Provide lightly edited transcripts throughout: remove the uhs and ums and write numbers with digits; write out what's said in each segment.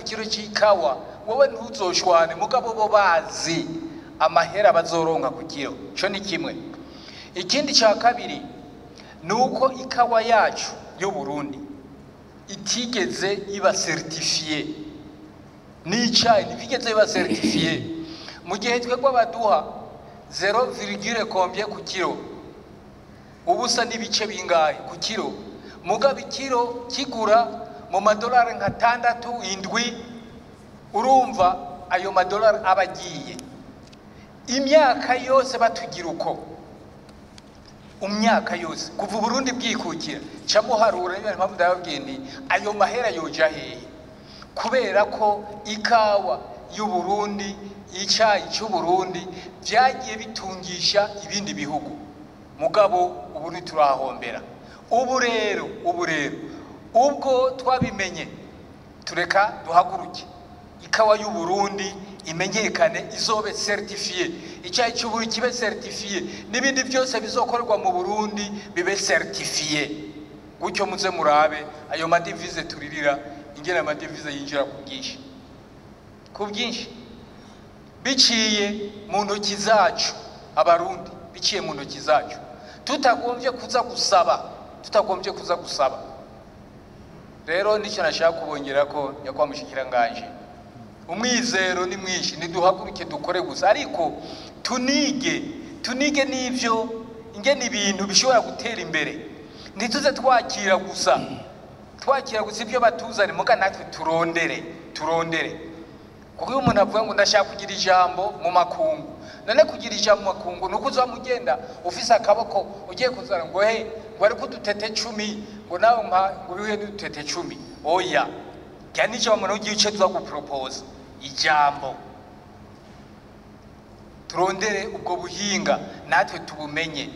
kiro c'ikawa, wowe ntuzoshwane, mugabo bo bazi amahera bazoronka ku kiro. Ico ni kimwe. Ikindi ca kabiri ni uko ikawa yacu y'u Burundi itigeze iba certifiée, n'icayi ntibigeze biba certifié. Mu gihe twebwe baduha 0, combien ku kiro, ubusa n'ibice bingahe ku kiro, mugabo ikiro kigura mu madolari nka 6, 7. Urumva ayo madolari aba agiye. Imyaka yose batugira uko, umyaka yose kuva Uburundi bwikukira, ca muharura. Niyo mpamvu ndababwiye nti ayo mahera yoja hehe? Kubera ko ikawa y'Uburundi, icayi c'Uburundi vyagiye bitungisha ibindi bihugu, mugabo ubu ntiturahombera. Ubu rero ubwo twabimenye, tureka duhaguruke, ikawa y'Uburundi imenyekane, izobe certifié, icyayi cy'Uburundi kibe certifié, n'ibindi byose bizokorerwa mu Burundi bibe certifié. Gutyo muze murabe ayo ma devises turirira, ingene ama devises yinjira ku bwinshi, ku bwinshi, biciye mu ntoki zacu Abarundi, biciye mu ntoki zacu, tutagombye kuza gusaba, tutagombye kuza gusaba. Rero nicyo nashaka kubongera ko, nyakubahwa mushikiranganje, umwizero ni mwinshi. Niduhaguruke dukore gusa, ariko tunige n'ivyo ingene ibintu bishobora gutera imbere. Ntituze twakira gusa ibyo batuzane, muga natwe turondere. Kuko iyo umuntu avuga ngo ndashaka kugira ijambo mu makungu, none kugira ijambo mu makungu ni uko uza mugenda ufise akaboko ugiye kuzana ngo he, ngo ariko udutete 10, ngo nawe mpa, ngo bihuye n'udutete 10? Oya, rya n'ijambo umuntu ugiye uce tuza guporopoza ijambo. Turondere ubwo buhinga natwe tubumenye.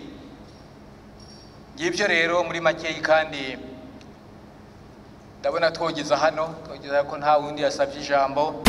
Ngibyo rero muri makeyi. Kandi ndabona twogeza hano, twogeza ko nta wundi yasabye ijambo.